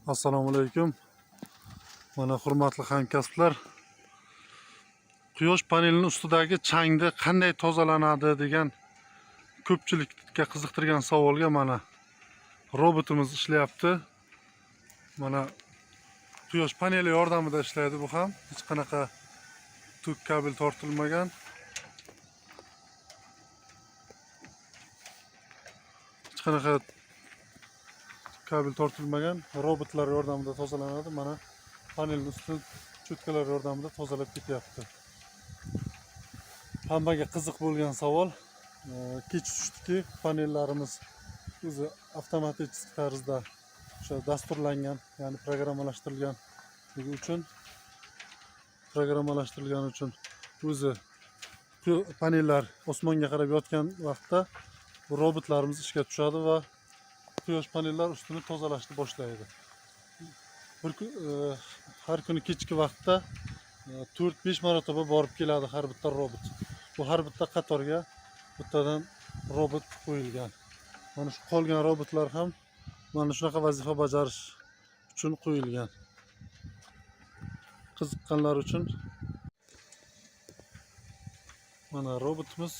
Assalomu alaykum. Mana, hurmatli hamkasblar. Quyosh panelining ustidagi changni qanday tozalanadi degan ko'pchilikka qiziqtirgan savolga mana robotimiz ishlayapti. Mana, quyosh paneli yordamida ishlaydi bu ham. Hech qanaqa tok kabel tortilmagan. Hech qanaqa kabel tortilmagan, robotlar yordamida tozalanadi. Mana, panelni ustini cho'tkalar yordamida tozalab ketyapti. Hammaga qiziq bo'lgan savol. Kech tushdiki, panellarimiz o'zi avtomatik tarzda o'sha dasturlangan, ya'ni programmalashtirilgani uchun o'zi panellar osmonga qarab yotgan vaqtda bu robotlarimiz ishga tushadi va quyosh panellar ustini tozalashni boshlaydi. Bir kun, har kuni kechki vaqtda 4-5 marotaba borib keladi har bitta robot. Bu har bitta qatorga bittadan robot qo'yilgan. Mana shu qolgan robotlar ham mana shunaqa vazifa bajarish uchun qo'yilgan. Qiziqqanlar uchun mana robotimiz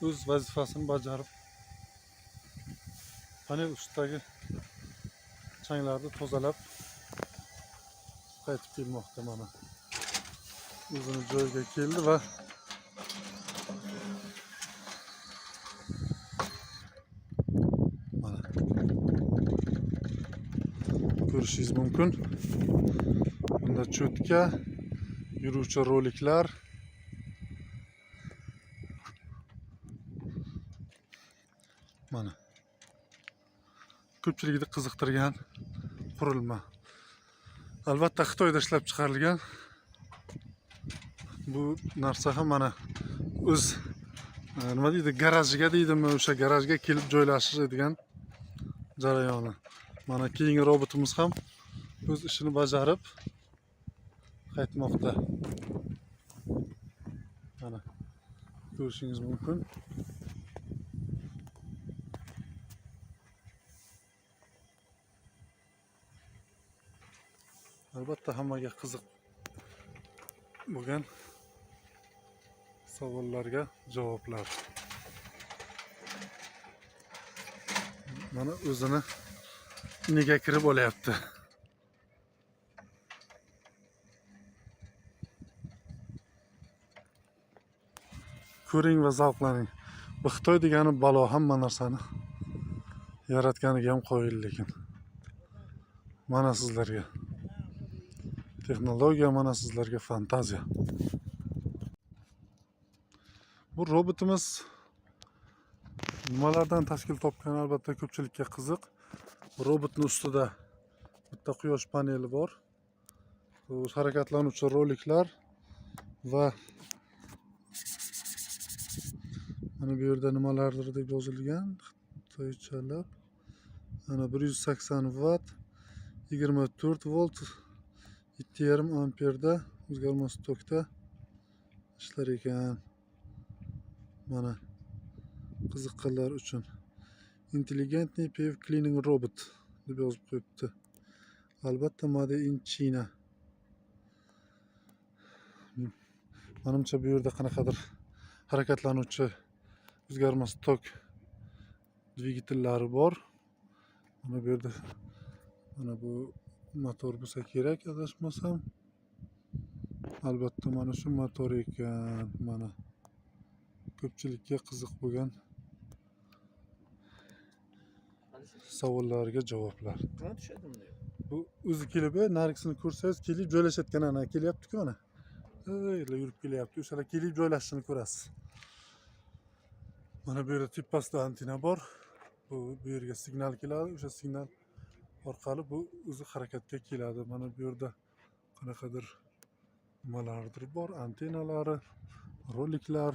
o'z vazifasini bajarib, panel ustidagi changlarni tozalab qaytib kelmoqda. Mana, o'zini joyiga keldi va mana, ko'rishingiz mumkin, bunda cho'tka, yuruvchi roliklar. Mana, ko'pchilikni qiziqtirgan qurilma. Albatta, Xitoyda ishlab chiqarilgan bu narsa ham mana o'z nima deydi, garajiga deydimi, o'sha garajga kelib joylashadigan jarayoni. Mana, keyingi robotimiz ham o'z ishini bajarib qaytmoqda. Mana, ko'rishingiz mumkin. Albatta, hammaga qiziq bo'lgan savollarga javoblar. Mana, o'zini iniga kirib olyapti. Ko'ring va zavqlaning. Bu Xitoy degani balo, hamma narsani yaratganiga ham qoyil lekin. Mana sizlarga texnologiya, mana sizlarga fantaziya. Bu robotimiz nimalardan tashkil topgan, albatta, ko'pchilikka qiziq. Robotni ustida bitta quyosh paneli bor. Bu harakatlanuvchi roliklar va mana bu yerda nimalardir deb yozilgan xitoychalab. Mana, 180 vatt, 24 volt, 7,5 amperda o'zgarmas tokda ishlar ekan. Mana, qiziqqanlar uchun "Интеллигентный PV cleaning robot" deb yozib qo'yibdi. Albatta, made in China. Manimcha, bu yerda qanaqadir harakatlanuvchi o'zgarmas tok dvigatellari bor. Mana bu yerda, mana bu motor bo'lsa kerak, adashmasam. Albatta, mana shu motor ekan. Mana, ko'pchilikka qiziq bo'lgan savollarga javoblar. Nima tushadi bunday? Bu o'zi kelib, narigisini ko'rsangiz, kelib joylashayotgan, ana, kelyapti-ku, mana. Ey, yurib kelyapti. O'shalar kelib joylashishini ko'rasiz. Mana bu yerda tepasida antenna bor. Bu yerga signal keladi. O'sha signal orqali bu o'zi harakatga keladi. Mana bu yerda qanaqadir nimalardir bor, antennalari, roliklar.